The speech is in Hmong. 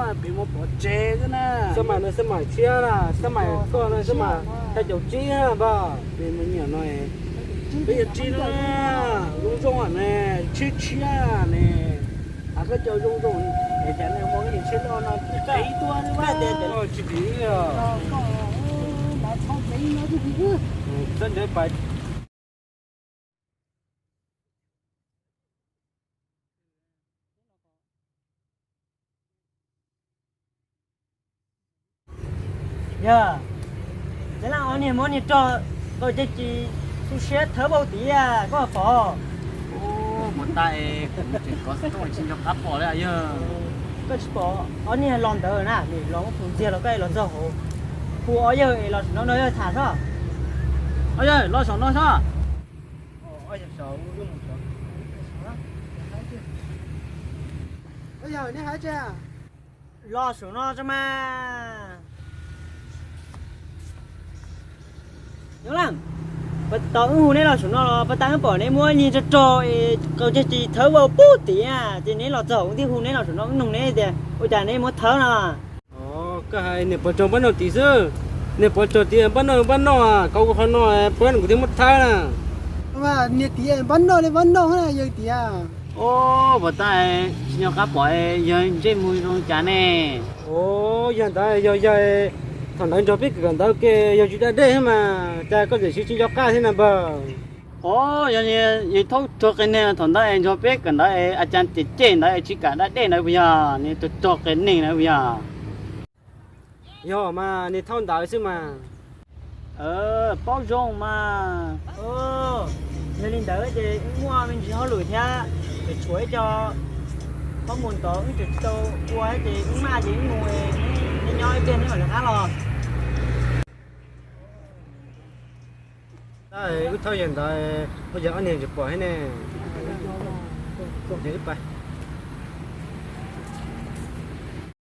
Peb mus pov tseg xwb na. Xab mais no xab mais tshiab na, xab mais tuaj no xab mais xya caum tsib na npawg. Peb mus nyiam no, peb yuav tsib no, zoo zoo ne, tshiab tshiab ne. Hais koj cov zoo zoo, es cas nej muaj ib yam tshiab loj no, ib tuaj tsis dim. Txawj ntawd pais. Yog, ces laj ob niag muab niag rog, koj cia li tu siab thawb vau tiag koj pom. Mus tas es kuv tseem kov xov tooj tsis nco qab pom li yog. Koj tsis pom ob niag los ntawd na, los mus ntxiag los koj los txog hauv. Hu ob yawg es los saum no, no yawg tham sob. Ob yawg los saum no sob. Los saum no tso mas. Yog lawm, puas tau wb hu neb los saum no los puas tau wb pom neb muab niag rog rog es koj cia li thawb vau pub tim na, ces neb los txog wb thiaj hu neb los saum no, wb nug neb tias ua cas neb muab thawb no. Koj hais niam pog rog npab noj tid xwb, niam pog rog tias npab noj npab noj, kov kuv qhov no, pab kuv thiaj muab thawb na. Niag tias npab noj li npab noj na yog tias. Ub, puas tas tsis nco qab pom yog ntsej muag zoo cas ne. Ub, yog ntawd yog, yog thaum ntawd nrog peb kawm ntawv ke yog tsis da dej thiab mas cas koj txawm siv tsis nco qab thiab na npawg. Ub, yog yawg thaub rog qias neeg thaum ntawd es nrog peb kawm ntawv es a cas cem cem ntawd es tsis kam da dej ntawd puas yog, niag rog rog qias neeg ntawd puas yog. Yog mas niag thaub ntawd xwb mas. Paub zoo mas. Yog li ntawd ces wb muaj me ntsis hauj lwm thiab, tseem tshuav ib co qhob mus ntov wb tseem tsis tau ua ces wb maj ces wb mus, neb nyob ib pliag neb mam li rov qab los. Wb thaub yawg ntawd, ua yog ob niag tsis pom thiab ne. Ces wb pais.